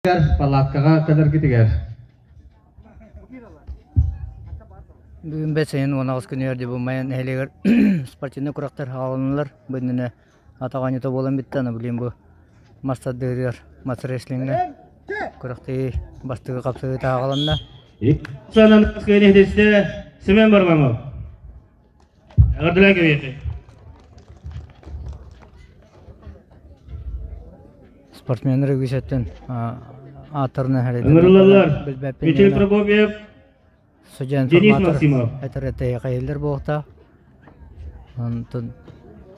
Палаткаҕа кэлэргитигэр Бүгүн бэс ыйын 18 күнүгэр Дьобумайа нэһилиэгэр спортивнай күрэхтэр хааланнылар. Бу иннинэ атах оонньуута буолан бүттэ. Аны билигин бу мас тардыһыытыгар мас рестлиҥҥэ күрэхтэһии бастакы хапсыһыы таһаҕаланна. Семен Варламов. Эҕэрдэлээн кэбиһиэххэ. Спортсменнар үгүс өттүн ааттарынан Ыҥырыллаллар. Мичил Прокопьев, Судья Денис информатор Максимов. этэр этэйэхэйиллэр буолуохтаах. Онтон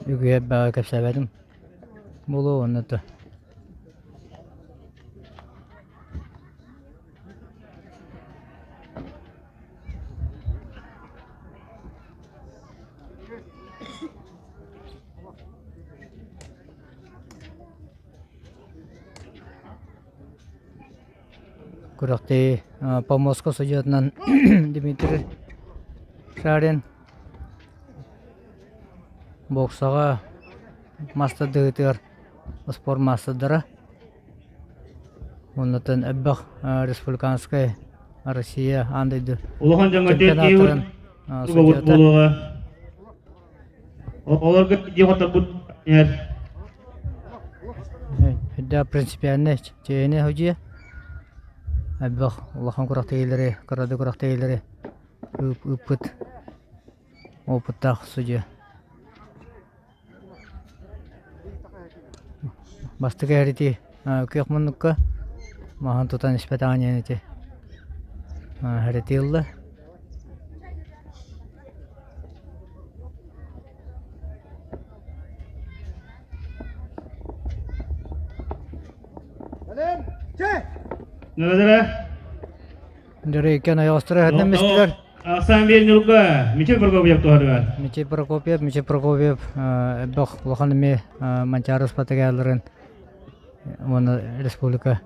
үгүһэ баҕа кэпсээбэтим буолуо уонна то Күрэхтэһии Поморскай судьуйатынан Дмитрий Шарин боксаҕа мас тардыһыытыгар спорт маастардара Оннуттан элбэх республиканскай Россия аан дойду Улахан дьоҥҥо чемпионаттарын судьуйата. буолуоҕа. Олорго дии хотторбут иһэр. Үрдээх принципиальнай чэйини судьуйа. Элбэх улахан күрэхтэһиилэри, кыра да күрэхтэһиилэри ыыппыт опыттаах судьуйа. Бастакы эрити күөх муннукка маһын тутан испэтэҕин диэн ити эрити ылла. Дьоруйкан ойоҕосторо өһөрдөн мистилэр. Ахсаан биир ньурга Мичил Прокопьев туһатыгар. Мичил Прокопьев, Мичил Прокопьев элбэх улахан эмиэ Манчаары спартакиадаларын уонна республика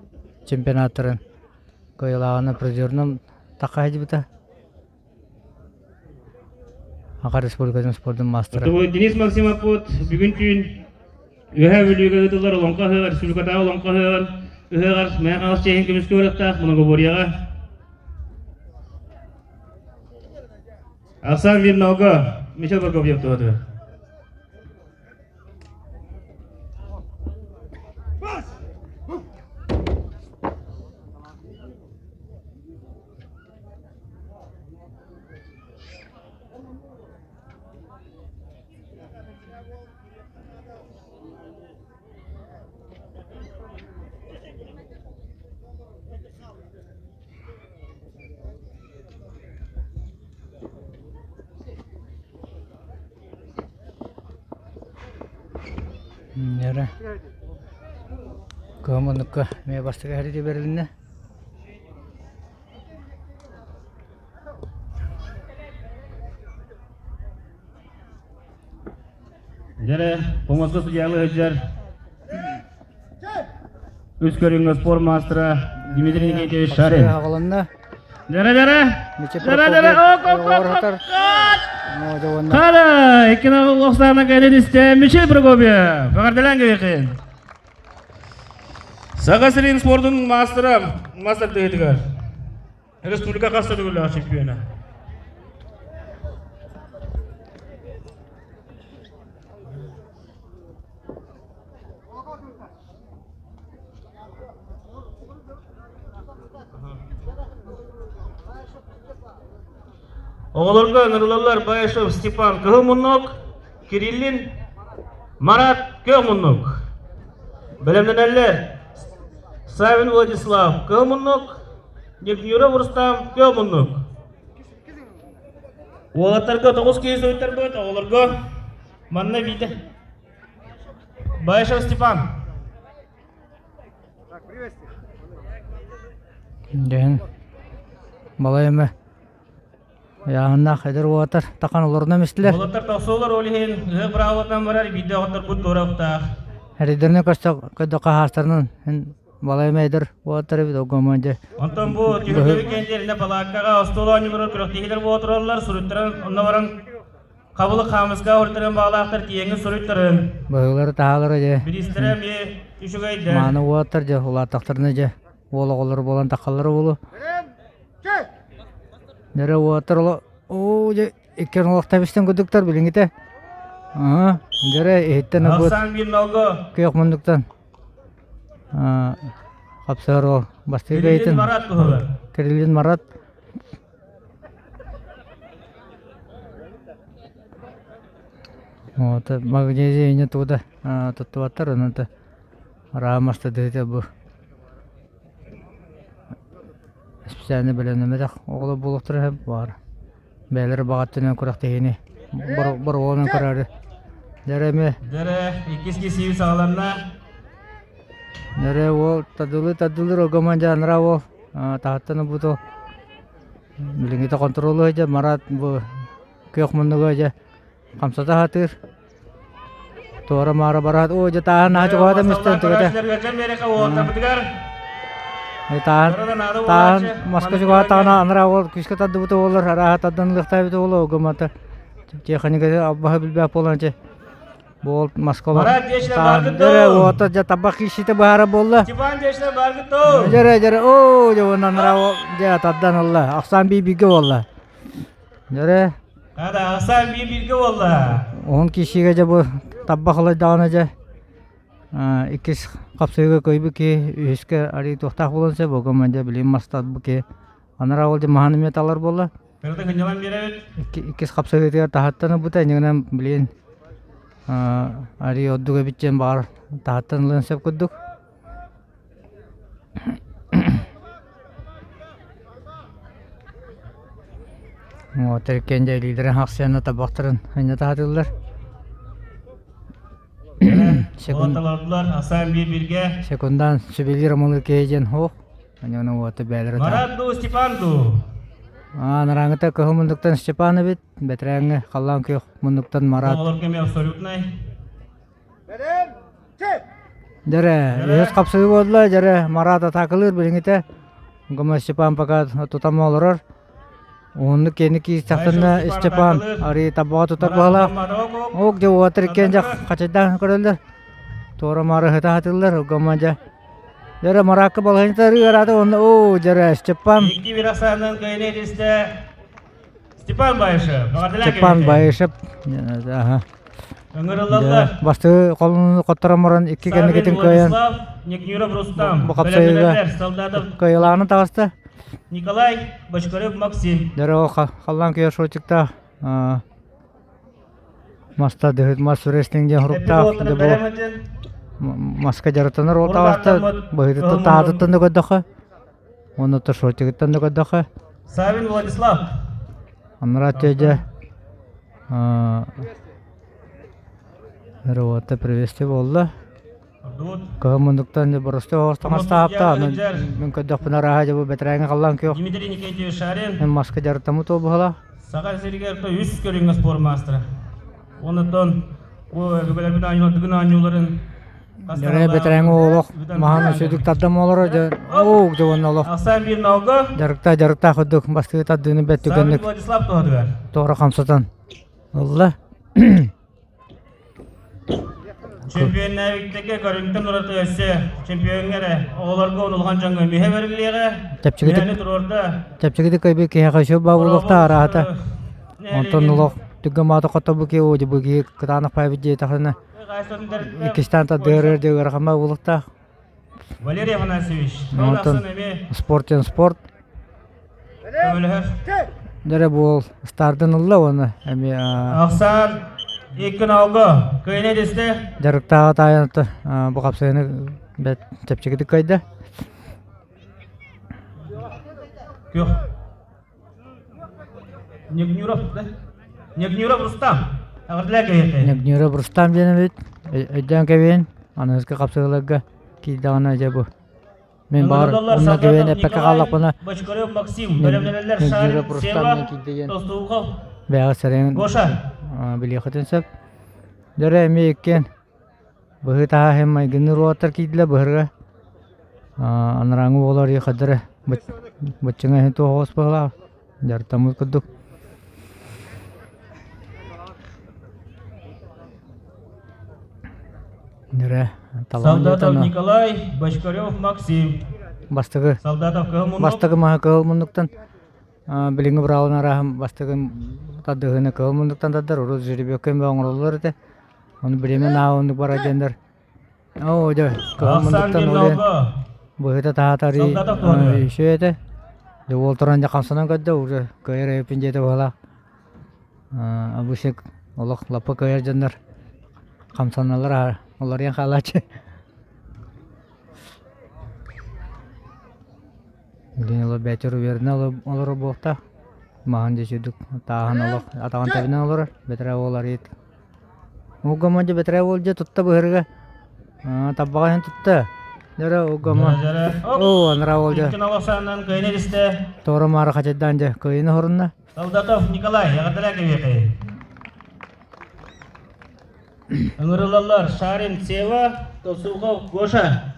чемпионаттарын кыайыылааҕынан призерунан тахха сылдьыбыта. Аха республикатын спордун маастара. Денис Максимов бүгүн түүн Үөһээ Бүлүүгэ ыытыллар Олоҥхо ыһыаҕар, республикатааҕы Олоҥхо ыһыаҕар ыһыаҕар Мэҥэ Хаҥалас чиэһин көмүскүү барыахтаах многоборьеҕа Оксан Винного Мичел Прокопьев туһатыгар. Эрэ кыһаммынныкка эмиэ бастакы эһэрити бэрилиннэ. Дьэрэ, Помоска судьялы сылдьар үс көрүҥҥэ спорт маастара Дмитрий Никитич Шарин. Аҕаланна. Дьэрэ, дьэрэ! Дьэрэ, дьэрэ! Оп, Хара, иккини охсаана кэлин истэ Мичил Прокопьев. Эҕэрдэлээн кэбиэхин. Саха сирин спордун маастара, мастер тыһытыгар. Республика хас төгүллээх чемпиона. Оҕолорго ыҥырылаллар Баишев Степан Кыһыл муннук, Кириллин Марат Көк муннук. Бэлэмнэнэллэр Савин Владислав Кыһыл муннук, Нефнюров Рустам Көк муннук. Уолаттарга 9 киһи суруйтарбыт, оҕолорго манна Витя. Баишев Степан. Дьэһин балай эмэ ыйааһыннаах эдэр уолаттар тахан олорунан истилэр. Уолаттар тохсуулар ол иһин ыһыах быраабылатынан барар биирдэ оҕотторбут туораптаах. Эридэринэ көрсө көрдө хаһаастарынан балай эмэ эдэр уолаттар эбит огомон дьэ. Онтон бу түһүлгэбит кэнтиэринэ палааккаҕа остуол оонньууларыгар күрэхтэһиилэр буола тураллар, суруйтаран онно баран Хабылык хаамыска уруттарын баҕалаахтар тиийэҥҥин суруйтарын. Быһыылары таһаалара дьэ. Бириистэрэ эмиэ үчүгэйдэр. Мааны уолаттар дьэ улааттахтарына дьэ. уол оҕолоро буолан таххаллара буолуо. Дьэрэ уолаттар оло оо дьэ икки олохтоох истэн курдуктар билиҥҥитэ. Аа дьэрэ иһиттэн ылбыт Ахсан биир нолго. күөх муннуктан хапсыһар уол бастакы Кириллин кыайыытын Марат туһугар. Кириллин Марат Вот магнезия не туда туттубаттар онон араамаста дыһыта бу специально бэлэмнэммэтэх оҕолор буолуохтара сөп баар бэйэлэрэ баҕа өттүнэн күрэхтэһиини боруобаланан көрөөрү дьэрэ эмиэ Дьэрэ иккис кисииби саҕаланна. Дьэрэ уол тардылыы тардылыыр огомон дьаанара уол таһыттан ылбыт уол билиҥҥитэ хонтуруолу сылдьар Марат бу күөх муннуга дьэ хамсата сатыыр Туора-маара бараат, оо дьэ тааһын наһаа чугаһата мистэн түгэтэ. Тааһын, тааһын маска чугаһаатаҕына анараа уол күүскэ тардыбыта буоллар, арааһа тардан ылыахтаабыта буолуо, гыммата тиэхиньикэти албаһы билбэт буолан дьэ бу уол маска олор тааһын дьэрэ уота дьэ табах киирсиитэ быһаара буолла. Дьэрэ дьэрэ оо дьэ уонна анараа уол дьэ тардан ылла, ахсаан бии бииргэ буолла. Дьэрэ Хада ахсаан биир бииргэ буолла. Уһун киирсиигэ дьэ бу табах ылайдаҕына дьэ иккис хапсыһыыга кыайбыт киһи үһүскэ арыый туохтаах буолуон сөп огомон дьэ билигин мастаат бу киһи анараа ол дьэ маһан эмиэ талар буолла. Кырата кынньалан биэрэбит. Иккис хапсыһыытыгар таһыттан ылбыта иннигинэн билигин арыый ордук эбит диэн баҕар таһыттан ылыан сөп курдук. Уотар кэнде илиилэрин хахсыйанна табахтарын анньа таһатыллар. Уоталардылар Асан биир бирге. Секундан сүбэлиир омолу киһи диэн хуох. Аньону уота бээлэрэ Марат ду Степан ду. Аа нараңыта кыһыл мундуктан Степан эбит, бэтэрээҥҥэ халлаан күөх муннуктан Марат. Оҕолор кэми абсолютнай. Дьэрэ, үһүс хапсыһыы буолла, дьэрэ, Марат атаакалыыр билиҥҥитэ. Гомес Степан пока тутан олорор. Уһуннук киэҥник киирсэхтэринэ Степан арыый табаҕа тутар быһалаах. Ок дьэ уотар иккиэн дьэ хачайдаан көрөллөр. Туора маары ыһыта сатыыллар. Гома дьэ Дьэрэ Маракка балаһыанньата ыараата уонна оо дьэрэ Степан Икки бир ахсаанынан кыайыны этистэ Степан Баишев. Степан Баишев. Аха. Ыҥырыллаллар. Бастыы холун хотторон баран икки кэнникитин кыайан Никнюров Рустам, бу хапсайыыга кыайылааны таҕыста. Николай Бочкарев Максим. Дөрө халлаан күйэр шотиктаах маста дыһыт мас рестлинг диэн хуруктаах маска дьарыктанар ол таҕыста быһыытыттан таһаатыттан да көрдөххө уонна то шотигыттан да көрдөххө Савин Владислав. Анараа дьэ Работа привести буолла. Кыһын муннуктан боростуой оҕус таҥастаахта, мин көрдөхпүнэ арааһа дьэ бу бэтэрээҥҥэ халлаан күөх. Дмитрий Никитич Шарин. Мин маска дьарыктаммыт уол быһалаах. Саха сиригэр то үс көрүҥҥэ спорт маастара. Онтон бу өбүгэлэрбит оонньуулар дыгын оонньууларын Дьэрэ бэтэрээҥҥэ олох маһан үчүгдүк тардан олорор дьэ оо дьэ уонна олох Ахсаан биир ноого дьарыкта дьарыктаах курдук бастыы тардыыны бэрт түгэнник Владислав туһатыгар. туора хамсатан ылла. Чемпионнээбиттэргэ көрүҥтэн ураты өссө чемпиоҥҥа эрэ оҕолорго унулҕан дьоҥҥо мүһэ бэриллиэҕэ. Чэпчэкитик Мүһэни туруорда. чэпчэкитик кыайбыт киһиэхэ үчүгэй баа буолуохтаах арааһата. Онтон олох түргэн маата хотторбут киһи оо дьэ бу киһи кытаанах паайбыт диэтэхинэ иккистээн тардыһар диэ ыарахан баа буолуохтаах. Валерий Афанасьевич, Онтон спорт диэн спорт. Көмөлөһөр. Дэрэ буол стартан ылла уонна эмиэ Ахсаан икки ноого кыайна дисте. дьарыктааҕы таайан бу хапсыганы бэт чэпчэкитик кыайда. Күөх. Негнюров да? Негнюров Рустам. Эҕэрдэлээ кэһиэхэ. Негнюров Рустам диэн эбит. Өйдөөн кэбиһин. Аныгыскы хапсыгыларга киирдэҕинэ дьэ бу Мин баар онно кэбиһэн эппэккэ хааллахпына Бочкарев Максим, бэлэмнэнэллэр Шарин, Сева, Тостуухов, бэйэҕэ сэрэн Гоша. билиэххитин сөп. Дьэрэ эмиэ иккиэн быһыы таһаа иһин майгынныыр уолаттар киирдилэр быһырга. Анарааҥҥы уолар хаддара быччыҥа иһин туох оҕус быһыылаах дьарыктаммыт курдук. Дьэрэ Солдатов Николай, Бочкарев Максим. Бастакы Солдатов кыһыл муннук. Бастакы маһы кыһыл муннуктан билиҥҥи быраабын арааһын бастакы тардыһыыны кыһыл муннуктан тардар, урут жеребьевка эмэ оҥороллор этэ. Ону билимин аа оннук барар диэннэр оо дьэ кыһыл муннуктан ол быһыта таһаатар үчүгэй этэ. Дьэ уол туран дьэ хамсанан көрдө уже кыайар эбиппин диэтэ быһалаах. Обычно олох лаппа кыайар дьоннор хамсаналлар уларыйан хаалааччы. Билигин олор бэйэтигэр уверенно олорор буолта. Маһын дьэ үчүгдүк тааһын олох атаҕын тэбинэн олорор. Бэтэрээ уол арыйыт. Уггама дьэ бэтэрээ уол дьэ тутта быһырыга. Табаҕа иһин тутта. Дьэ уггама. Оо, анараа уол дьэ. Торо маары хачайдаан дьэ кыайыны хорунна. Солдатов Николай, эҕэрдэлээ кэбиэхэй. Ыҥырылаллар Шарин Сева, Толсухов Гоша.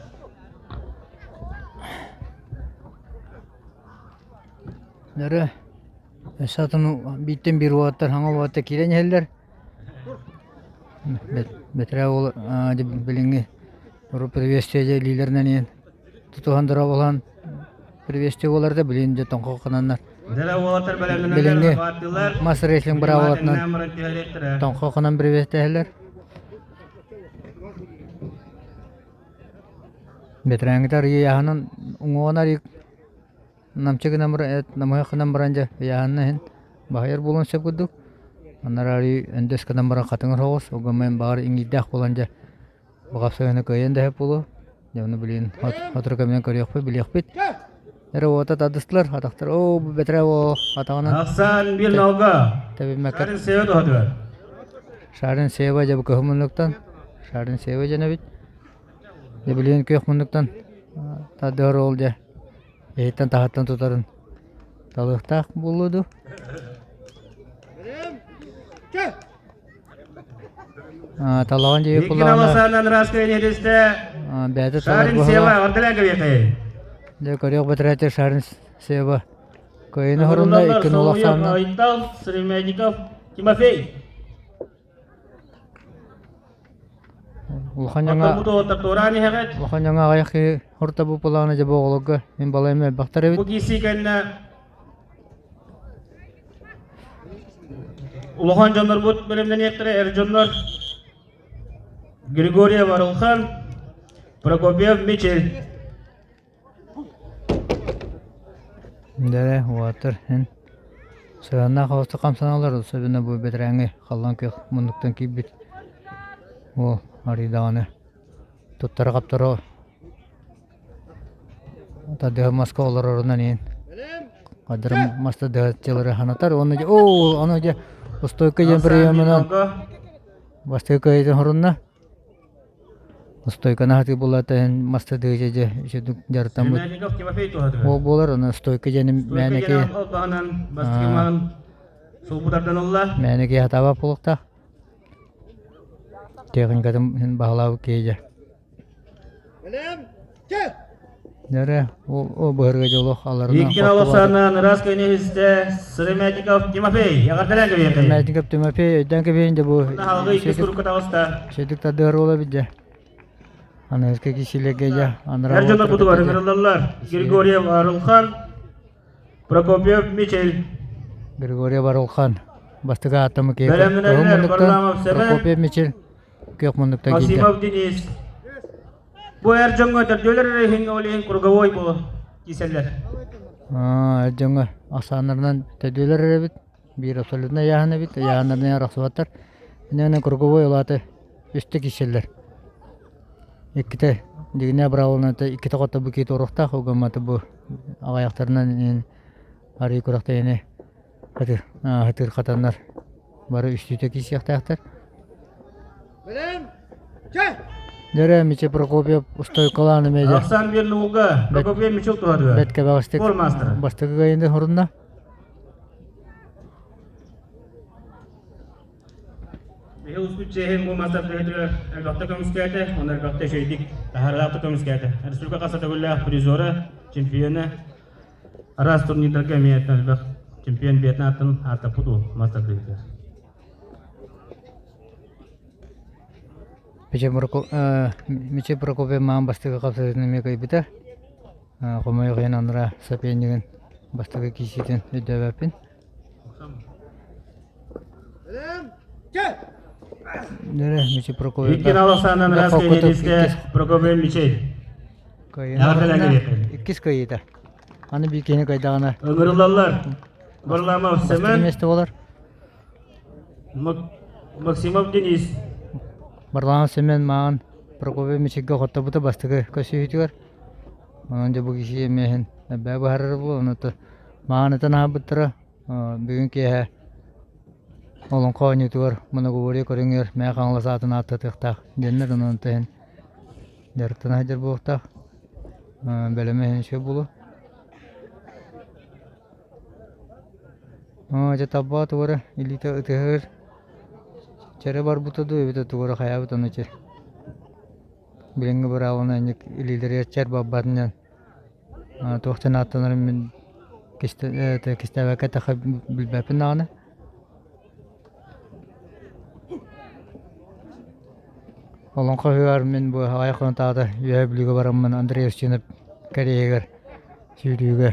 Нөрө өссө атын бииртэн биир уолаттар саҥа уолаттар киирэн иһэллэр. Бэтэрээ уол билиҥҥи приветствие дьэ илиилэринэн иһэн тутуһан дорооболоһон приветствие буолар да билигин дьэ тоҥхох гынаннар билиҥҥи мас рестлинг быраабылатынан тоҥхох гынан приветствиэһэллэр бэтэрээҥҥитэ арыйы ыйааһынын уҥуоҕун арыйы намчы гынан баран намыһах гынан баран дьэ ыйааһынна иһин баһыйар буолуон сөп курдук анараа арыйы өндөс гынан баран хатыҥыр соҕус ол гынан баҕар иҥиирдээх буолан дьэ Баҕар кыайан да сөп буолуо. Дьэ ону билигин сотору кэминэн көрүөхпүт, билиэхпит. Эрэ уота тардыстылар, атахтар оо бу бэтэрээ оо атаҕынан Ахсаан биир нолга. тэбиммэккэ Шарин Сева туһатыгар. Шарин Сева дьэ бу кыһыл муннуктан Шарин Сева дьэнэбит. Дьэ билигин күөх муннуктан тардыһар уол дьэ иһиттэн таһыттан тутарын талыахтаах буолуо дуу. Талаҕан дьиэ Икки наласаанан ыраскай нэһилиэстэ бэйэтэ талар Шарин Сева ардылаа кэбиэхэй. Дьэ көрүөх бэтэрээти Шарин Сева кыайыны хорунна Ыҥырыллаллар икки Соловьев нулахсаанна Айтал, Сремядников Тимофей. Улахан дьоҥҥо Оттон бу туоттар туораан иһэҕит. улахан дьоҥҥо аҕыйах киһи хорта бу пулаана дьэ бу оҕолорго мин балайым элбэхтэр эбит. Бу киирсии кэннэ Улахан дьоннорбут бэлэмнэниэхтэрэ эр дьоннор Григорьев Арылхан, Прокопьев Мичил. Дэрэ уолаттар эн сыһыаннаах холостук хамсаналлар особенно бу бэтэрээҥҥи халлаан күөх муннуктан киирбит уол арыый даҕаны туттара-хаптара Тардыһа маска олорорунан иһин хадары мас тардыһааччылары санатар уонна дьэ оо ону дьэ устуойка диэн приемунан бастакы кыайыытын хорунна устуойканы сатыы буллата иһин мас тардыһыыча дьэ үчүгдүк дьарыктаммыт уол буолар аны стойка диэни мээнэ киһи мээнэ киһи сатаабат буолуохтаах техникатын иһин баһылаабыт киһи дьэ Дэрэ, о быһырга дьолох аларына Икки аласааннаан ыраас көнүһүстэ Сыромятников Тимофей эҕэрдэлээн кэбиһиэхэй. Сыромятников Тимофей өйдөөн кэбиһин дьэ бу Хаалгы иккис турукка таҕыста. Сөдүк тардыар уола бидде. Аныгыскы кисилерге дьэ анараа Эр дьоннор бутугар ыҥырыллаллар. Григорьев Арылхан, Прокопьев Мичел. Григорьев Арылхан бастакы ааттамы киһи Бэлэмнэнэллэр Варламов Сэмэн. Прокопьев Мичил күөх муннуктан киирдэ. Максимов Денис. Бу эр дьоҥҥо төрдүөлэр эрэ иһин ол иһин круговой бу киисэллэр. Эр дьоҥҥо ахсааннарынан төрдүөлэр эрэ эбит. Биир абсолютно ыйааһын эбит. Ыйааһыннарынан арахсыбаттар. Иннинэ круговой улааты үстэ киирсэллэр. Иккитэ дьигинэ быраабыланата иккитэ хото бу киһи туруохтаах угамматы бу аҕайахтарынан арыы күрэхтэһиини хатыр хатаннар бары үстүүтэ киирсиэхтээхтэр. Дөрө Мичи Прокопьев устойкалаан эмиэ Ахсан Вернуга Прокопьев Мичил туһадыга. Бэт кэбэҕэстик бастакы кыайыыны хорунна. Биһи успут чиэһин бу мастар төһөтүгэр элбэхтэ көмүскээтэ, уонна элбэхтэ үчүгэйдик таһаарыылаахтык көмүскээтэ. Республика хас да төгүллээх призера, чемпиона, араас турнирдарга эмиэ элбэх чемпион бэйэтин аатын ааттаппыт уол мастер тыытыгар. Мичи Прокопьев маан бастакы хапсыһыытын эмиэ кыайбыта. Хомойуох иһин анараа сопернигын бастакы киирсиитин өйдөөбөппүн. Нөрэ Мичи Прокопьев. Икки Александр Раскайдиска Прокопьев Мичей. Иккис кыайыыта. Аны биир киһини кыайдаҕына Ыҥырыллаллар. Варламов Семен. Миэстэ буолар. Максимов Денис. Варламов Семен мааҕын Прокопьев Мичиггэ хотторбута бастакы көрсүһүүтүгэр. Онон дьэ бу киһи эмиэһин элбэҕи быһаарар буолуо. Онон маанытын аһарбыттара бүгүн киэһэ олоҥхо оонньуутугар многоборье көрүҥүгэр Мэҥэ Хаҥалас аатын ааттатыахтаах диэннэр онон иһин дьарыктана сылдьар буолуохтаах. Бэлэмэ иһин үчүгэй буолуо. Дьэ табаа тугу эрэ илиитэ ытыһыгар чэрэ барбыта дуу эбэтэр тугу эрэ хайаабыт ону чэ Билиҥҥи быраабыланы инник илиилэригэр чэр барбатынан туох диэн ааттанарын мин кистээбэккэ эттэххэ билбэппин даҕаны. Олоҥхо ыһыаҕар мин бу аҕыйах хонуктааҕыта Үөһээ Бүлүүгэ бараммын Андрей Устинов кэриэһигэр сүүрүүгэ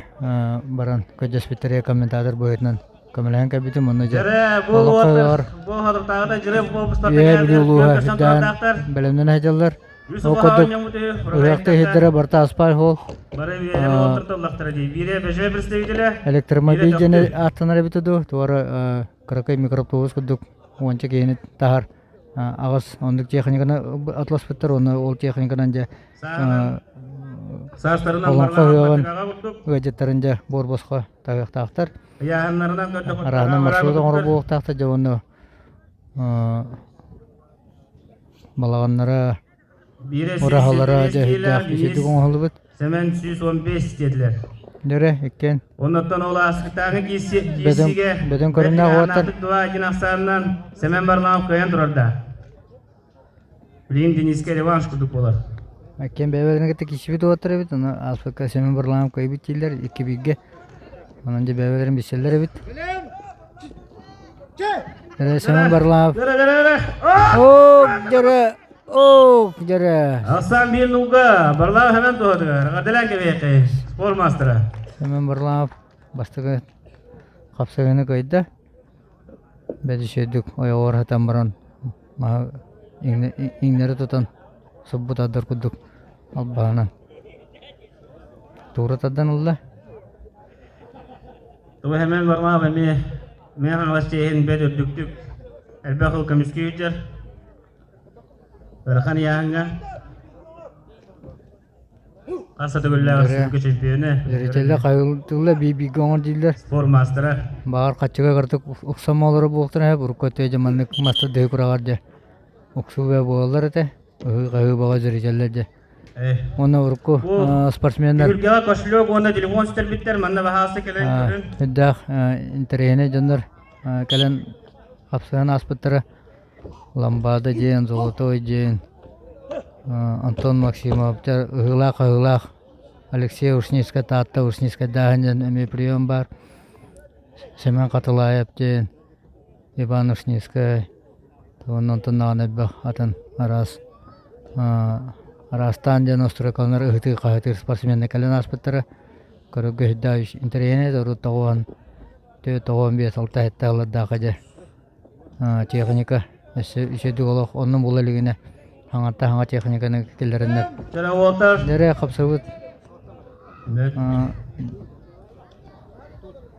баран көрдөспүттэригэр комментатор быһыытынан көмөлөһөн кэлбитим онно дьэ олоххо ыар Үөһээ Бүлүү улууһа үрдээн бэлэмнэнэ сылдьаллар. Ол курдук ыһыахта иһирдэрэ барыта аспаал суол. Электромобиль диэн ааттанар эбитэ дуу, туора кыракый микроавтобус курдук уонча киһини таһар аҕыс оннук техниканы атласпыттар уонна ол техниканан дьэ олоҥхо ыһыаҕын ыалдьыттарын дьэ буор босхо таһыахтаахтар. Араһынан маршрут оҥорор буолуохтаахтар дьэ уонна балаҕаннара ураһалара дьэ иһирдээх үчүгдүк оҥоһуллубут. Сэмэн 115 диэтилэр. Дөрө иккиэн. Оннуттан ол ааспыттааҥы киирсигэ бөдөҥ көрүҥнээх уолаттар два один ахсаанынан Сэмэн Варламов кыайан турарда. Билигин Дениске реванш курдук буолар. Иккиэн бэйэ-бэйэлэрин кытта киирсибит уолаттар эбит. Ону ааспыкка Семен Варламов кыайбыт дииллэр икки бииргэ. Онон дьэ бэйэ-бэйэлэрин билсэллэр эбит. Дөрө Семен Варламов. Оо, дөрө! Оо, дөрө! Ахсан биир нуга Варламов Семен туһатыгар. Гадалан кэбиэхэ. Спорт мастера. Семен Варламов бастакы хапсыгыны кыайда. Бэт үчүгэйдик ойоҕор сытан баран маһы иҥнэри тутан субу тардар курдук албаһынан туура тардан ылла. Тугу Семен Варламов эмиэ Мэҥэ Хаҥалас чиэһин бэрт үрдүктүк элбэх ыл көмүскүү сылдьар. Ыарахан ыйааһыҥҥа Хас да төгүллээх республика чемпиона. Зрителлэр хайылтылла биир-бииргэ оҥор дииллэр. Спорт маастара. Баҕар хаччыга кыратык уксам олоро буолуохтара эһэ урукку өттүгэр дьэ маннык мастар дыһы кураҕар дьэ уксуу бөҕө буолаллар этэ. Ыһыы-хаһыы бөҕө зрителлэр дьэ. Уонна урукку спортсменнар Түһүлгэҕэ кошелек уонна телефон сүтэрбиттэр манна баһаалыста кэлэн көрүн. Үрдээх интэриэһинэй дьоннор кэлэн хапсыһан ааспыттара. Ламбада диэн, Золотой диэн, Антон Максимов, ыһыылаах-хаһыылаах Алексей Ушницкай, Таатта Ушницкайдааһын диэн эмиэ прием баар. Семен Хатылаев диэн, Иван Ушницкай, уонна онтон даҕаны элбэх атын араас араастаан диэн острокаланар ыһытыы-хаһытыыр спортсменнар кэлэн ааспыттара. Көрөргө сүрдээх интэриэһинэй да урут тоҕуһан 4 95 6 сэттэ сыллардаахха дьэ техника өссө үчүгэйдик олох оннун була илигинэ хаҥаттан хаҥа техниканы киллэрэннэр дэрэ хапсыбыт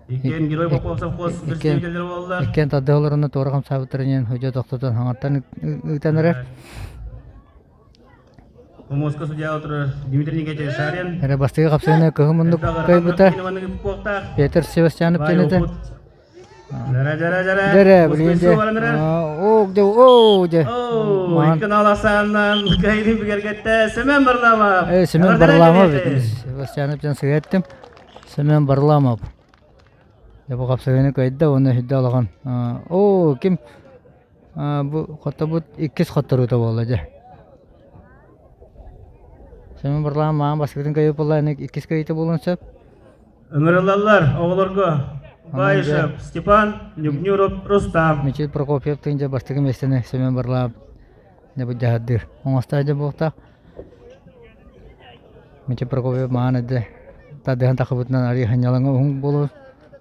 Иккиэн Герой Попов совхоз представителлэрэ буоллар. Иккиэн тардыһаларына туора хамсаабыттарын иһин худьа тохтотон хаҥаттан ыытан эрэр. Помоска судья отырар Дмитрий Никитич Шарин. Эрэ бастакы хапсыгына кыһыл муннук кыайбыта. Петр Севастьянов диэн этэ. Дэрэ, билигин дьэ. Оо, дьэ, оо, дьэ. Икки наласааннан кыайдын бигэргэтте Семен Варламов. Э, Семен Варламов, Севастьянов диэн сыһыаттым. Семен Варламов. Дьэ, бу хапсыгыны кыайда, уонна сүрдэ улахан. Оо, ким бу хоттобут иккис хотторуута буолла дьэ. Семен Варламов маан бастакытын кыайыы буолла, иккис кыайыыта буолуон сөп. Ыҥырыллаллар оҕолорго Баишев Степан, Нюгнюров Рустам. Мичил Прокопьев тыынча бастакы миэстэни Семен Варламов дьэ дьаһардыыр. Оҥостоо дьэ буолтаах. Мичил Прокопьев маан эдэ. тардыһан тахыбытынан арыы ханньалаҥа уһун буолуо.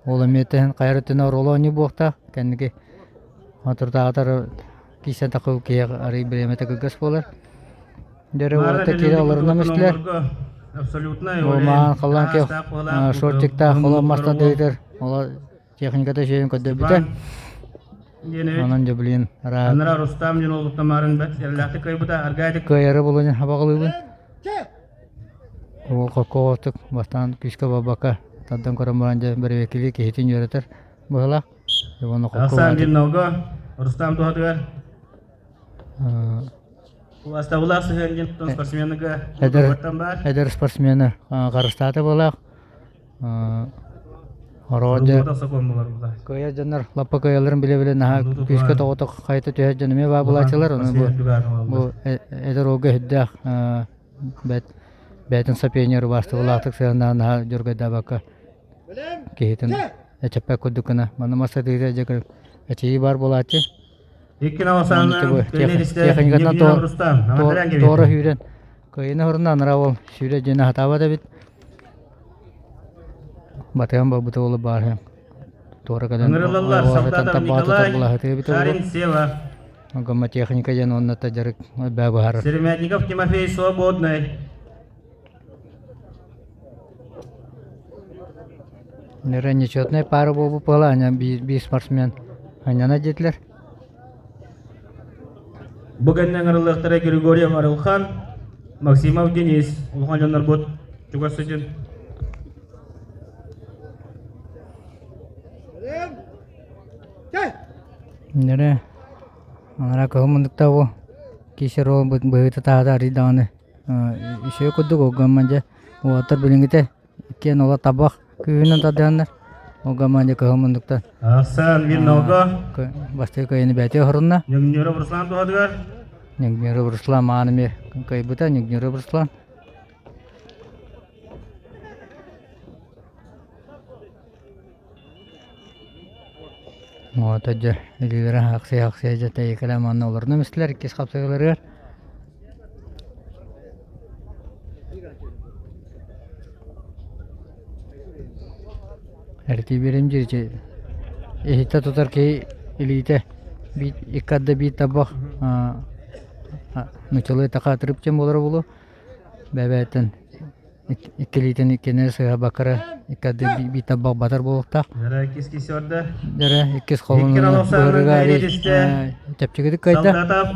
Ол эмиэ тэһэн хайа өттүнэ оруолу оонньуу буолуохтаах. Кэнники отурдаатар киирсэн тахыбыт киһи арыы бириэмэтэ кылгас буолар. Дьөрү уолаттар киирэ олорунан истилэр. Маан халлаан киэх шортиктаах холо мастан тыытар. Оло техниката үчүгэйин көрдөрбүтэ. Онон дьэ блин Анара Рустам диэн олуктамаарын бэрт эрэлээхтик кыайбыта аргаайдык кыайары булан хабаҕалыыбын. Уол хоккоҕотук бастаан күүскэ барбакка тардан көрөн баран дьэ бэрэбиэркэлии киһитин үөрэтэр быһыылаах. Уонна Ахсан Динного Рустам туһатыгар Астабылаах сыһыан диэн спортсменыга эдэр эдэр спортсмены харыстаата быһыылаах. Ороодьу кыайар дьоннор лаппа кыайалларын билэ-билэ наһаа күүскэ тоҕотох хайта түһэр дьон эмиэ баар буолааччылар. Ону бу бу эдэр уолга сүрдээх бэт бэйэтин сапиэнньэр убаастабылаахтык сыһыаннаан наһаа дьургайдаабакка киһитин эчэппэт курдук гына манна мас сатыыта дьэ эчийии баар буолааччы. Техникатынан туора сүүрэн кыайыны хорунна анараа уол сүүрэ дьиэни хатаабат эбит. Батыһан барбыта уолу баар туора кэлэн Николай Шарин-Сева. Гомма техника диэн уонна та дьарык баа быһаарар. Серемятников Тимофей Свободный. Нера нечетная пара буолбут буола, аня биир спортсмен анньана диэтилэр. Бу кэннэ ыҥырыллыахтара Григорьев Арылхан, Максимов Денис, улахан дьоннорбут чугас сыдьын. Нерэ анара кыһыл мундукта бу кисер ол быһыыта таһата арый даҕаны үсүө курдук оггамман дьэ уолаттар билиҥҥитэ иккиэн ола табах күүһүнэн тардыһаннар оггамман дьэ кыһыл мундуктан Ахсан Винного бастакы кыайыыны бэйэтэ оһорунна Ньыгньыров Руслан туһатыгар Ньыгньыров Руслан маан эмиэ кыайбыта Ньыгньыров Руслан Уота дьэ илиилэрэ ахсыйа-ахсыйа дьэ тэйикэлээн манна олорунан истилэр иккис хапсыһыыларыгар. Эртии биэрим дьиэ иһиттэ тутар киһи илиитэ биир икки арда биир тарбах нуччалыы эттэххэ тырып диэн буолара буолуо. Бэйэ-бэйэттэн Иккилиитин иккини сыһа-бакара икки биир тарбах батар буолуохтаах. Дьэрэ иккис киси орда. Дьэрэ иккис холунуна быһырыга чэпчэкитик кыайда. Солдатов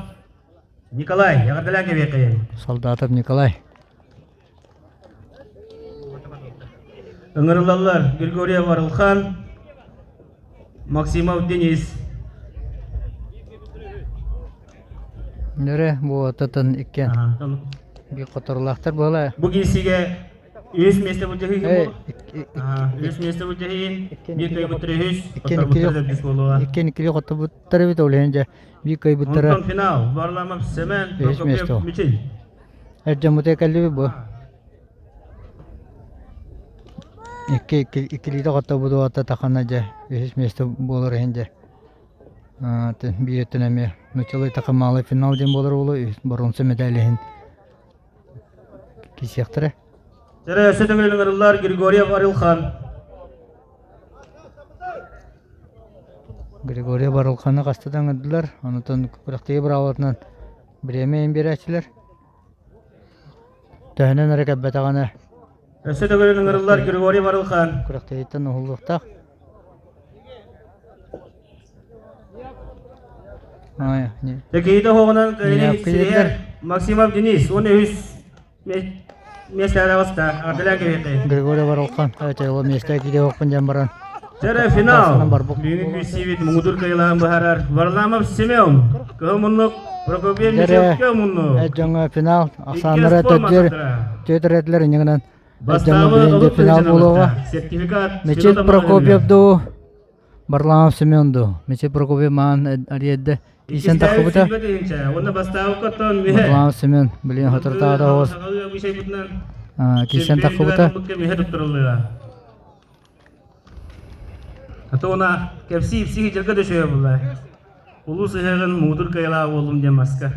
Николай, эҕэрдэлээн кэбиэххэйин. Солдатов Николай. Ыҥырыллаллар Григорьев Арылхан, Максимов Денис. Нөрэ буотатын иккиэн биир хоторулаахтар буола. Бу киирсиигэ үс миэстэ былдьаһыы үс миэстэ былдьаһыы биир кыайбыттар үһүс хотторбуттар төрдүс буолуоҕа. Иккиэн иккилии хотторбуттар эбит ол иһин дьэ биир кыайбыттара. Онтон финал Варламов Семен Прокопьев Мичил. Эр дьоммутугар кэллибит бу. Икки иккилиитэ хотторбут уота тахана дьэ үһүс миэстэ буолар иһин дьэ биир өттүнэн эмиэ нууччалыы такымаалый финал диэн буолар уолу боруонса медаль иһин киирсиэхтэрэ. Дьэрэ өссө төгүл ыҥырыллар Григорьев Арылхан. Григорьев Арылханы хаста да ыҥырдылар, онтон күрэхтэһии быраабылатынан бириэмэ иһин биэрээччилэр. Төһөнөн эрэ кэлбэтэҕинэ Өссө төгүл ыҥырыллар Григорьев Арылхан. Күрэхтэһииттэн уһуллуохтаах. Киһитэ оһоҕунан кыайыыны Максимов Денис уонна үһүс миэстэҕэ таҕыста. Ардылаан кэбиһиэххэ. Григорий Воровхан ол миэстэ киириэхпин диэн баран Дьэрэ финал. Бүгүҥҥү күүссүүбүт муҥутуур кыайыылааҕын быһаарар Варламов Семен. Кыһыл муннук Прокопьев Мичевкэ муннук. Эр дьоҥҥо финал ахсааннара төрдүөр түөтүрэтилэр иннигинэн эр дьоҥҥо билин финал буолуоҕа. Сертификат Мичил Прокопьев дуу Варламов Семен дуу Мичил Прокопьев маан арыйда киирсэн тахсыбыта. Варламов Семен билин соторутааҕыта оҕус киирсэн тахсыбыта. Атона кэпсии ипсии дьарга да була. Улуу сыһыаҕын муҥутуур кыайалаах буоллум диэн маска.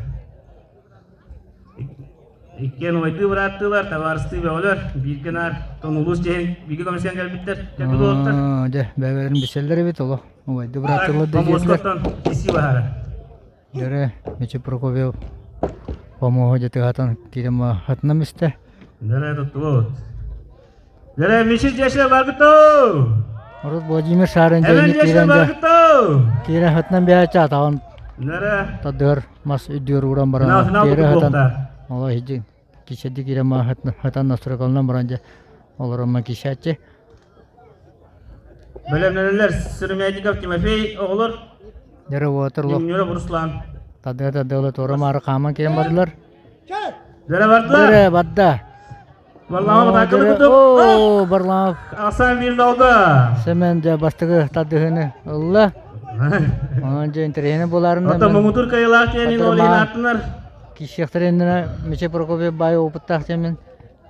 Иккиэн убайдыы бырааттыылар, табаарыстыы бөҕөлөр, бииргэ наар тонулуус дьиһин бииргэ көмүскээн кэлбиттэр, кэлбит уолаттар. Дьэ, бэйэлэрин билсэллэр эбит олох. Убайдыы бырааттыылар да диэтилэр. Помоскоттон киси баһара. Дьэрэ, Мичи Прокопьев помоһу дьэ киирэн хатынам истэ. Дьэрэ туттубут. Дьэрэ Мичи дьэшэ баргытоо! Урут Владимир Шарин дьэни киирэн дьэ киирэн хатынан биһачча атаҕын тадыар мас үрдүгэр ууран баран тиэрэ хатан оло иһдин кичэди киирэн хатан настройкалынан баран дьэ олоромма кишаччы Бэлэмнэнэллэр Сыромятников Тимофей оҕолор Дьэрэ уотурлук Юньуров Руслан тадыа тадыала туора маары хааман киирэн бардылар. Дьэрэ бардылар. Дьэрэ барда. Варламов атаакалы курдук. Оо, Варламов. Асан биир долга. Семен дьэ бастакы тардыһыыны ылла. Онон дьэ интэриэһинэй буоларын Оттон муҥутуур кыайыылаах диэн ол иһин ааттанар. Киирсиэхтэрэ иннинэ Мичи Прокопьев баай опыттаах диэммин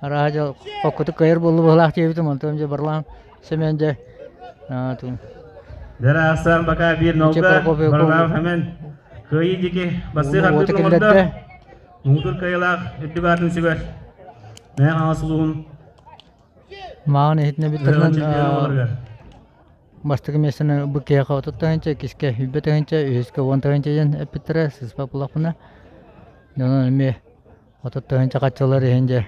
арааһа дьэ хоккутук кыайар буолла быһыылаах диэбитим онтон дьэ Варлам Семен дьэ Дьэрэ Асан бака биир нолга Варламов Семен кыайыы диэки бастыы хардыытын оҥордо. Муҥутуур кыайыылаах үрдүк аатын сүгэр Мэҥэ Хаҥалас улууһун Маҕан иһитинэ бүтэринэн бастакы миэстэни бу киһиэхэ 30 тыһыынча, иккискэ 100 тыһыынча, үһүскэ 10 тыһыынча диэн эппиттэрэ сыыспат буоллахпына. Онон эмиэ 30 тыһыынча хаччылар иһин дьэ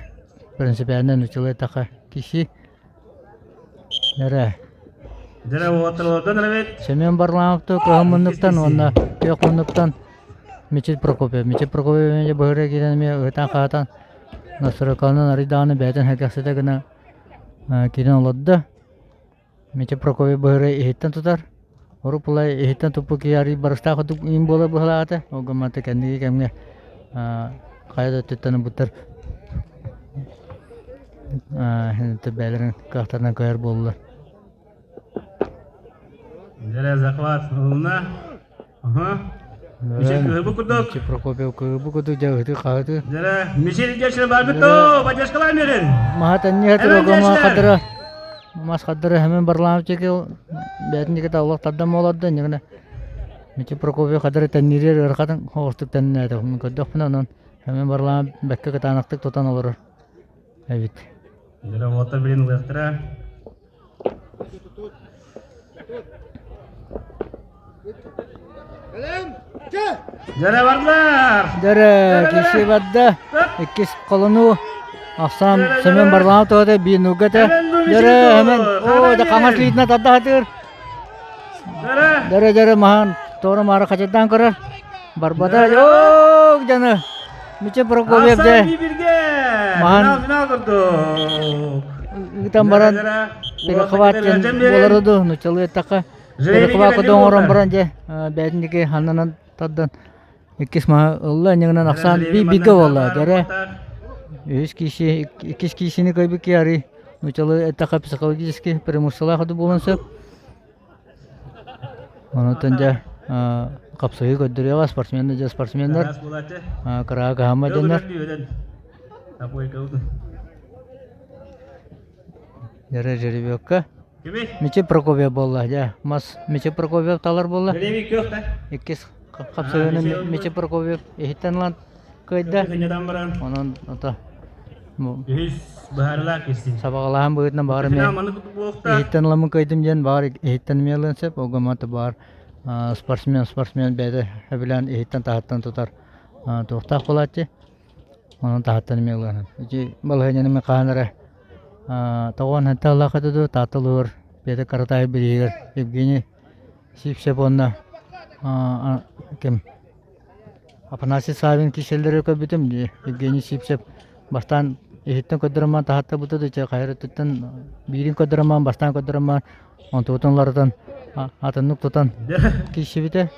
принципиально нуччалыы эттэххэ киши эрэ Дьэрэ уоталардан эрэбит. Семен Варламовту кыһын муннуктан уонна күөх муннуктан Мичил Прокопьев. Мичил Прокопьев быһыра киирэн эмиэ ыһытан-хаһытан настройкаланан арый даҕаны бэйэтин сэргэхситэ гына киирэн олордо. Мичил Прокопьев быһыра иһиттэн тутар. Урут-былай иһиттэн туппут киһи арый барыстаах курдук иин буолар быһыылаах Ол гыммата кэнники кэмҥэ хайа да өттүттэн ылбыттар бэйэлэрин кыахтарынан көһөр буоллулар. Дьэрэ захват ылына. Аха. Мичил кыһыбы курдук. Мичил Прокопьев кыһыбы курдук дьэ ыһыты-хаһыты. Дьэрэ Мичил дьэшин барбыт поддержкалаан берин. Маһа тэнниһэ турогома хадыра. Мас хадыра хэмэн Варламовчик бээтин диэки таллах тардан буоларда иннигинэ Мичил Прокопьев хадыра тэнниирэр ыарахатын оҕустук тэннээтэ. Көрдөхпүнэ онон хэмэн Варламов бэккэ кытаанахтык тутан олорор эбит. Дьэрэ уоттар билин ылыахтара. Дьэрэ бардылар! Дьэрэ киси барда. Иккис колону Ахсаан Семен Варламов туһата биир нуга этэ. Дьэрэ Семен оо да хаҥас илиитинэн тарда сатыыр. Дьэрэ дьэрэ маһан туора маары хачырдаан көрөр. Барбата оо дьаны Миче Прокопьев дьэ маһан ыытан баран перехват диэн буолара дуу нуччалыы эттэххэ перехват оҥорон баран дьэ бэйэтин диэки ханнанан тардан иккис маһы ылла иннигинэн ахсаан бииргэ буолла дьэрэ үһүс киси иккис киисини кыайбыт киһи арый нуччалыы эттэххэ психологически преимуществолаах буолуон сөп Онтон дьэ хапсыһыы көрдөрүөҕэ спортсменнар дьэ спортсменнар кыраҕа кыһаммат дьоннор Дьэрэ жеребьевка Мичи Прокопьев буолла дьэ мас Мичи Прокопьев талар буолла иккис хапсыһыыны Мичи Прокопьев иһиттэн ылан кыайда онон ото Үһүс быһаарылаах кирсин. Сабаҕалааһын быһыытынан баҕар эмиэ иһиттэн ыламмын кыайдым диэн баҕар иһиттэн эмиэ ылыан сөп. Ол гынан баҕар спортсмен спортсмен бэйэтэ сөбүлээн иһиттэн таһыттан тутар туохтаах буолааччы. Онон таһыттан эмиэ ылыан сөп. Ити балаһыанньаны мин хаһан эрэ тоҕуон ыллаах этэ дуу Таатта улууһугар Петр Каратаев бирииһигэр Евгений Сивцев уонна ким Афанасий Савин киирсэллэрэ көрбүтүм дии. Евгений Сивцев бастаан иһиттэн көрдөрөн таһааттарбыта да чэ хайа өттүттэн биирин көрдөрөн бастаан көрдөрөн онтубутун уларытан атыннык тутан киирсибитэ.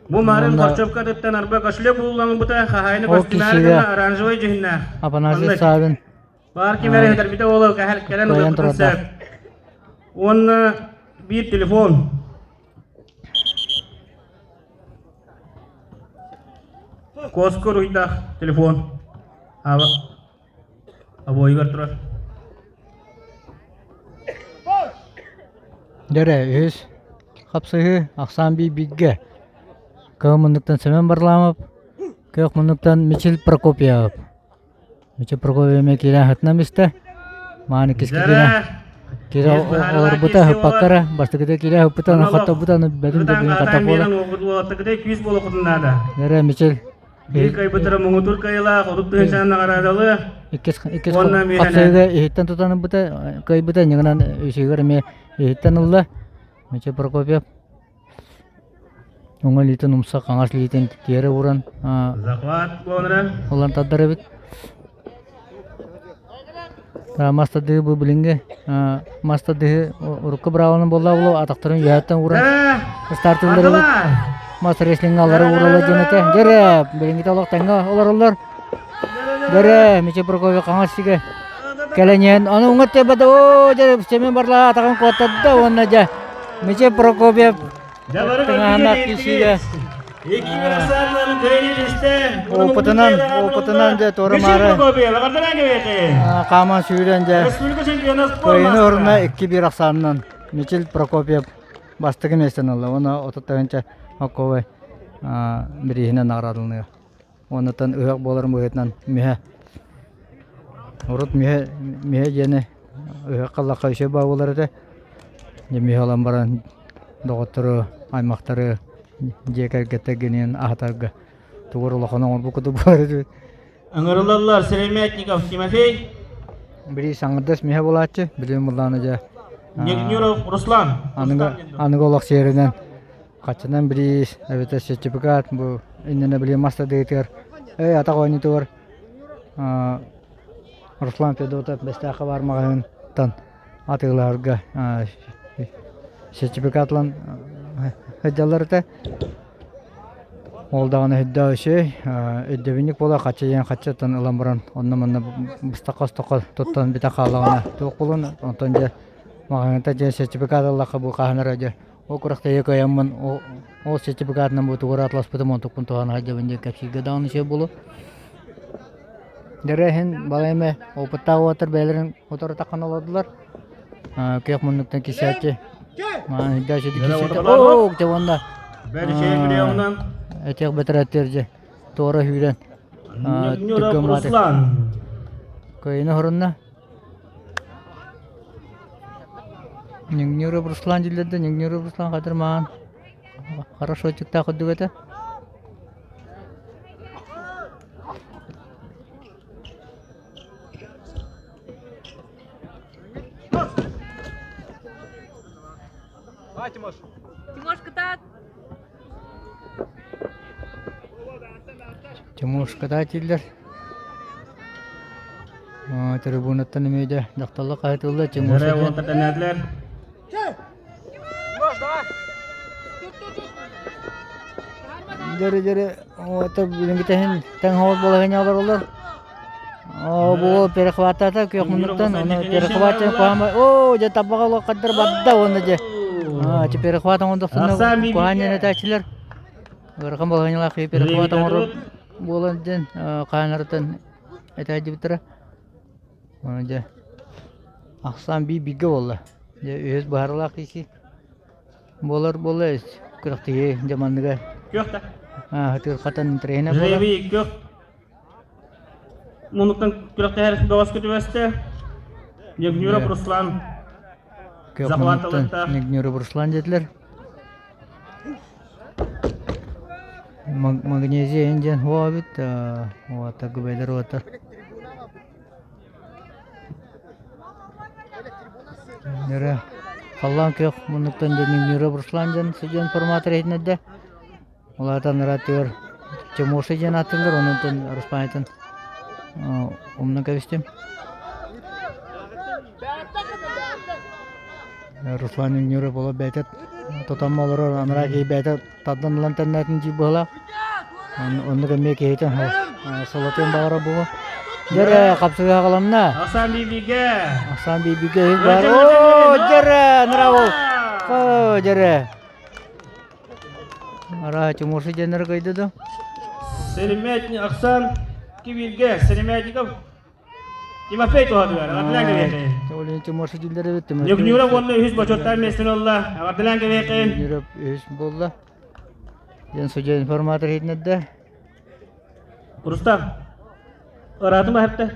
Бу марын Корчевкатыттан арба кошелек булламмыта хаһаайына Ол көстүмээр киһигэ гына оранжевый дьүһүннээх. Афанасий Савин Баар ким эрэ этэрбитэ буолуо кэһэл кэлэн кыайан ылыахпытын турардаах. сөп. Уонна биир телефон. Куоска уруйдаах телефон. Аба обойугар турар. Дэрэ үһүс хапсыһыы ахсаан бии бииргэ. Кыһыл муннуктан Семен Варламов, күөх муннуктан Мичил Прокопьев. Мичил Прокопьев эмиэ киирэн сытынан истэ. Маан иккис киирэн киирэ олорбута ыһыппаккара бастакыта киирэ ыһыппыта аны хотторбута аны бөтүн бөтүн хата буола. Күүс буолуоххутун наада. Эрэ Мичил Биир кыайбыттара муҥутуур кыайыылаах 30 тыһыынчанан наҕараадалыы. Иккис иккис хапсыһыыга иһиттэн тутан ылбыта, кыайбыта, ньыгынан үсүгэр эмиэ иһиттэн ылла. Мичил Прокопьев уҥа илиитин умса, хаҥас илиитин тиэрэ ууран Захват буолара. Улан тардар эбит. Мас тардыһыы бу билиҥҥи мас тардыһыы урукку быраабыланан буолла буолуо атахтарын үөһэттэн ууран стартыыллар эбит. Мас рестлиҥҥэ аллара уураллар диэн этэ. Дьэрэ, билиҥҥитэ олох тэҥҥэ олороллор. Дьэрэ, Мичил Прокопьев хаҥас сигэ кэлэн иһэн аны уҥа өттө оо дьэ Семен Барлаа атаҕын куоттарда уонна дьэ Мичил Прокопьев Тыҥааһыннаах киирсиигэ опытынан опытынан дьэ туора-маары хааман сүүрэн дьэ кыайыыны орунна 2-1 ахсаанынан Мичил Прокопьев бастакы миэстэни ылла уонна 30 тыһыынча очковай бирииһинэн наҕараадаланыа. Уоннаттан ыһыах буоларын быһыытынан мүһэ урут мүһэ мүһэ диэни ыһыахха ыллахха үчүгэй баа буолар этэ. Дьэ мүһэ ылан баран доҕоттору, аймахтары дьиэ кэргэттэргиниин аһатарга тугу эрэ улаханы оҥорбут курдук буолар этибит. Ыҥырыллаллар Сыромятников Тимофей. Били саҥардас мүһэ буолааччы, билигин былаана дьэ Негнюров Руслан. Аныгы аныгы олох сиэринэн Хаччынан бириис эбэтэр сертификат бу иннинэ били мас тардыытыгар эй атах оонньуутугар Руслан Федотов Бэстээххэ баар маҕаһыынтан атыылаһарга сертификат ылан сылдьаллар этэ. Ол даҕаны өйдөөх үчүгэй өйдөбүнньүк буолар хачча диэн хаччаттан ылан баран онно-манна быстахха-остоххо туттан бүтэ хааллаҕына туох буолуон онтон дьэ маҕаһыынтан дьэ сертификат ыллахха бу хаһан эрэ дьэ Ол күрэхтэһиигэ кыайаммын ол сертификатынан бу тугу атласпытым онтукпун туһана сылдьабын диэн кэпсииргэ даҕаны сөп буолуо. Дэрээһин балай эмэ опыттаах уолаттар бэйэлэрин утары таххан олордулар. Кыах муннуктан кисээччи. Оо, дьэ уонна этиэх бэтэрээттэр дьэ туора сүүрэн Руслан. Кыайыны хорунна. Ньыҥньыырап Руслан дииллэр да, Ньыҥньыырап Руслан хатыр маҕан хорошо ыччыктаах курдук этэ. Тимош кытаат! Тимош кытаат дииллэр. Трибунаттан эмиэ дьэ дьахталлар хаһытыыллар Тимош Тэмнээтилэр. Дьөрү дьөрү ото билиҥҥитэ тэҥ хоҕус балаһыанньа олороллор. Оо бу перехваттаата күөх муннуктан ону перехват куһаама оо дьэ табаҕа олох хаддар барда уонна дьэ аа перехват оҥордохсуна куһаан диэн этээччилэр ыарахан балаһыанньалаах киһи перехват оҥорор буолан диэн хаанарытан этээдьибиттэрэ ону дьэ ахсаан бии бииргэ буолла дьэ үһүс быһаарылаах киһи буолар буолла күрэхтэһии дьэ манныга Күөх да. Хатырхатан интэриэһинэ буолар Күөх Муннуктан күрэхтэһэр бөҕөскө түбэстэ. Ньыгнюров Руслан. Күөх муннуктан Ньыгнюров Руслан диэтилэр. Магнезия индиан хуа эбит, уота губелер уота. Нөрө халлаан күөх муннуктан диэн Ньыгнюров Руслан диэн судья информатор иһитиннэрдэ. Улаатан ыраатыгар Тимоша диэн ааттыыллар, онон Араспаанньатын умнан кэбистим. Руслан Юнюров буола бэйэтэ тутан олорор, анараа киһи бэйэтэ тардан ылан тэннээтин дии быһыылаах. Оннук эмиэ киһитин солотуон баҕарар буолуо. Дьэрэ, хапсыга аҕаланна. Асан Бибигэ. Асан Бибигэ бар. Оо, дьэрэ, нравыл. Оо, дьэрэ. Арааһа Тимоша диэннэри кыайда да? Серемятник Оксан Кивилге Серемятников Тимофей туһатыгар аҕардылаан кэбиэхин. Олен Тимоша дииллэр эбит. Ньукнюров уонна үһүс бочуоттаах миэстэни ылла. Аҕардылаан кэбиэхин. Ньукнюров үһүс буолла. Диэн судья информатор иһитинэрдэ. Рустам, ыраатым аһапта.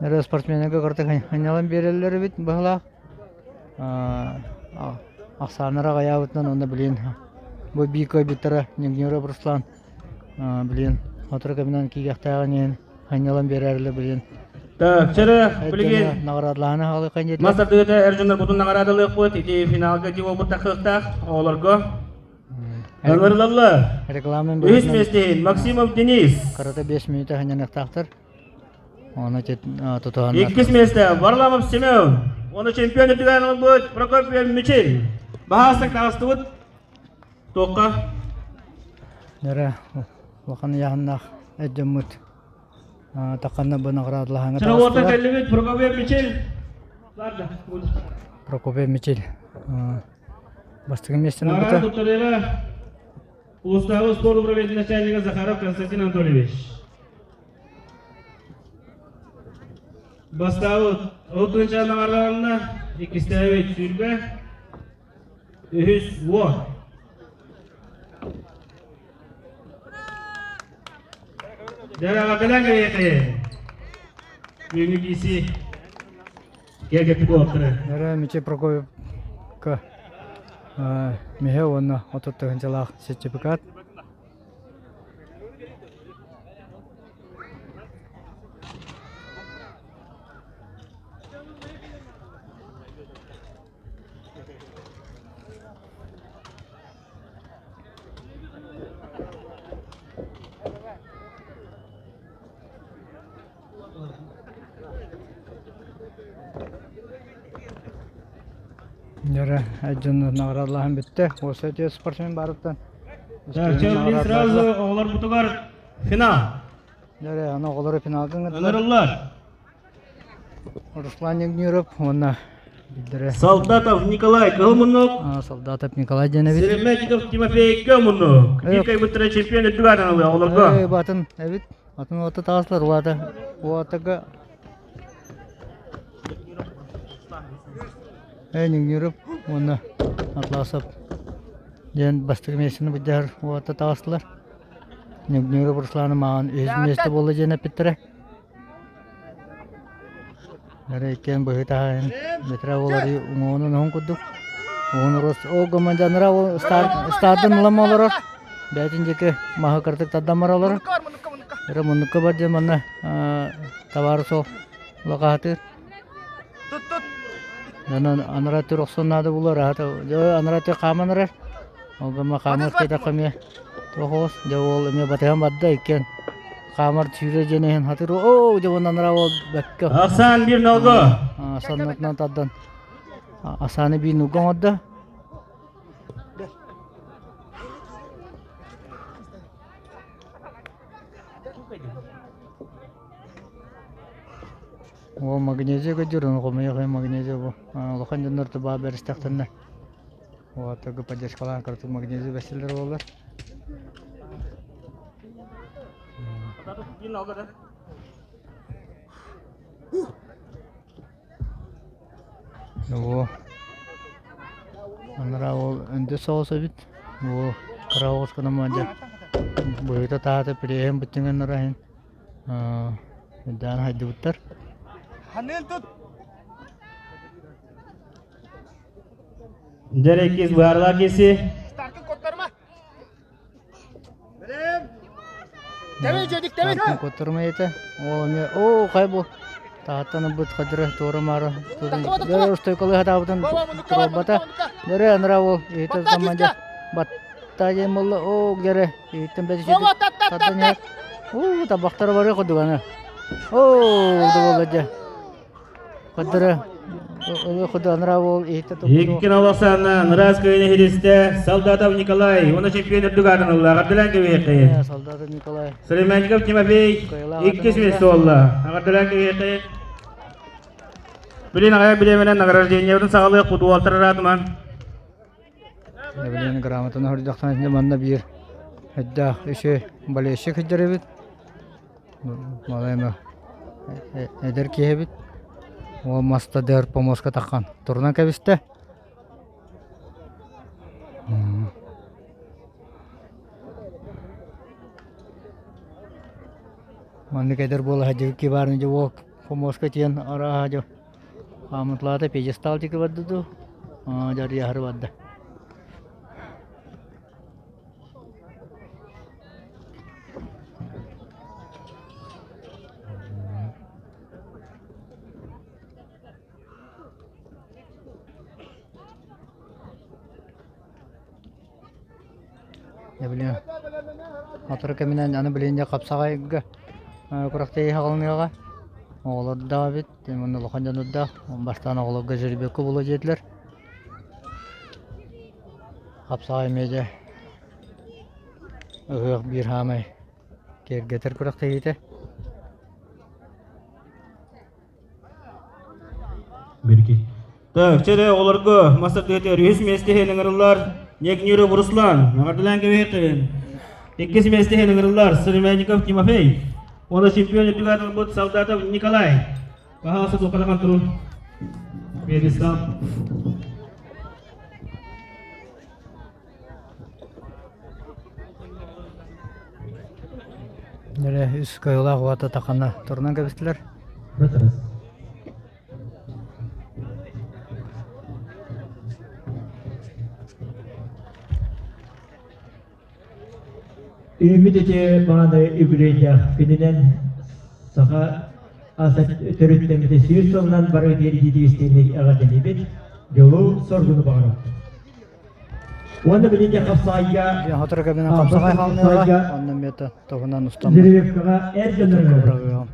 Эрэ спортсменнарга кырдык анньалан биэрэллэр эбит быһылаах. Ахсааннара аҕайаабытынан уонна билин бу биир кыайбыттара Ньыгньыров Руслан билин сотору кэминэн киириэхтээҕин иһин анньалан биэрээрилэр билин Так, чэрэ, билигин наҕараадалаһан аҕалыахха диэтилэр. Мас тардыыта эр дьоннорбутун наҕараадалыахпыт. Ити финалга ити буолбут тахсыахтаах оҕолорго. Ыҥырылаллар. Реклама Үһүс миэстэ Максимов Денис. Кырата 5 мүнүүтэ ханньаныахтаахтар. Оны тутуһаннар. Иккис миэстэ Варламов Семен. Оны чемпион үрдүгэр ылбыт Прокопьев Мичил. Баһаастык таҕыстыбыт. Туохха? Нөрэ улахан ыйааһыннаах эдьэммит тахханна бу наградалаһаҥҥа Чараворта кэллибит Прокопьев Мичил. Барда. Прокопьев Мичил. Бастакы миэстэни ылбыта. Улуустааҕы спорт управлениетын начальнига Захаров Константин Анатольевич. Бастаабыт 30 наҕараланна, иккистээбит 20, үһүс 10. Дьараҕатынан кэлиэхэ. Бүгүҥҥү киси киэргэппит уолаттары. Эрэ Мичи Прокопьевка миһэ уонна 30 тыһыынчалаах сертификат. Дьөрө дьон наҕараадалаһан бүттэ. Уоса үтүө спортсмен барыттан. Чемпион сразу оҕолорбутугар финал. Дьөрө аны оҕолору финалга ыҥырдылар. Ыҥырыллар. Руслан Егнюров уонна биллэрэ Солдатов Николай кыһыл муннук. Солдатов Николай диэн эбит. Серемятников Тимофей кыһыл муннук. Биир кайбыттара чемпион үрдүк аатын ылыа оҕолорго. Батын эбит. Атын уота таҕыслар уата. Уотага Егнюров уонна Атласов диэн бастакы миэстэни былдьаһар уота таҕыстылар. Егнюров Русланы мааҕын үһүс миэстэ буолла диэн эппиттэрэ. Эрэ иккиэн быһыы-таһаайын метра буолар уҥуоҕунан уһун курдук. Уһун урус ол гомондьаннара ол стардын ылан олорор. Бэйэтин диэки маһы кыратык тардан бара олорор. Эрэ муннукка бар диэн манна табаарыс ол лакаатыыр. Онон анараа түр охсон наада булар аһата анараа түр хааман эрэр. Ол гыма хаамар диэтэххэ эмиэ туох оҕус дьэ уол эмиэ батыһан барда иккиэн хаамар сүүрэр дьиэн иһин хатыр оо дьэ уонна анараа уол бэккэ Ахсаан биир нолго. саннатынан тардан асааны биир нуга оҥордо. Ол магнезия көрдүүр, ону хомуйа магнезия бу. Улахан дьоннор тубаа бэристэхтэринэ уотугу поддержкалаан кырытык магнезия бэсилэр буолар. Оо, анараа ол өндө соҕус эбит. Оо, кыра оҕус гынан дьэ быһыыта-таһаата преһин быччыҥын ыраһын Даан хайдыбыттар. Дьэ, быһаарылаах киси. Артын куттарма этэ. Ол эмиэ оо хай бу таһаттан ылбыт хадыра туора маара дөрө устойкалыы хатаабытын туруорбата. Дөрө анара ол иһитэ таммадьа батта диэн буолла оо дөрө Иһиттэн бэдичэти тардан иһэр. Уу, табахтара барыах курдук аны. Оо, да буолла дьэ. Кырдыры, ылы курдук анараа уол иһиттэ туппут. Икки наласанна Нырас кыйын иһиристэ Солдатов Николай уонна чемпион үрдүк аатын ылла. Аҕардылаан кэбиһиэххэ. Солдатов Николай. Сулейманников Тимофей иккис миэстэ буолла. Аҕардылаан кэбиһиэххэ. Билин аҕай билиэмэнэн награждениебытын саҕалыах уолтар араатыман. Билигин грамотаны көрдөхтөнө манна биир өйдөөх үчүгэй болельщик сылдьар эбит. Балайма эдэр киһи эбит. Ол маста дөр помоска таххан турунан кэбистэ. Маннык эдэр буола сылдьыбыт киһи баарын дьэ уол. Помоска тиийэн арааһа дьэ хаамыталаата пьедестал диэки барда дуу, дьарыйаһары барда. Дьэ билигин сотору кэминэн аны билигин дьэ хапсаҕайга күрэхтэһии саҕаланыаҕа. Оҕолордоох эбит, уонна улахан дьоннордоох. Бастаан оҕолорго жеребьевка буолуо диэтилэр. Хапсаҕай эмиэ дьэ ыһыах биир саамай киэргэтэр күрэхтэһиитэ. Бирги. Так, чэ оҕолорго мас тардыһыытыгар үһүс миэстэ иһин ыҥырыллар Некнюров Руслан, эҕэрдэлээн кэбиһиэххин. Иккис миэстэ иһин ыҥырыллар Сыромятников Тимофей. Уонна чемпион үрдүк аатын ылбыт Солдатов Николай. Пожалуйста, туохха турун. Пьедестал. Нэрэ үс кыайыылаах уота тахана турунан кэбистилэр. Үүммүт ити мааны үбүлүөйдээх күнүнэн саха аса төрүттэммитэ сүүс сылынан бары биэрдии истиҥник эҕэрдэлиибит, дьолу-соргуну баҕарабыт. Уонна билигин хапсаайга Сотору кэминэн хапсаҕай хаалныаҕа, онно мета туһунан устаммыт. Жеребьевкаҕа эр дьоннор Бырагыам.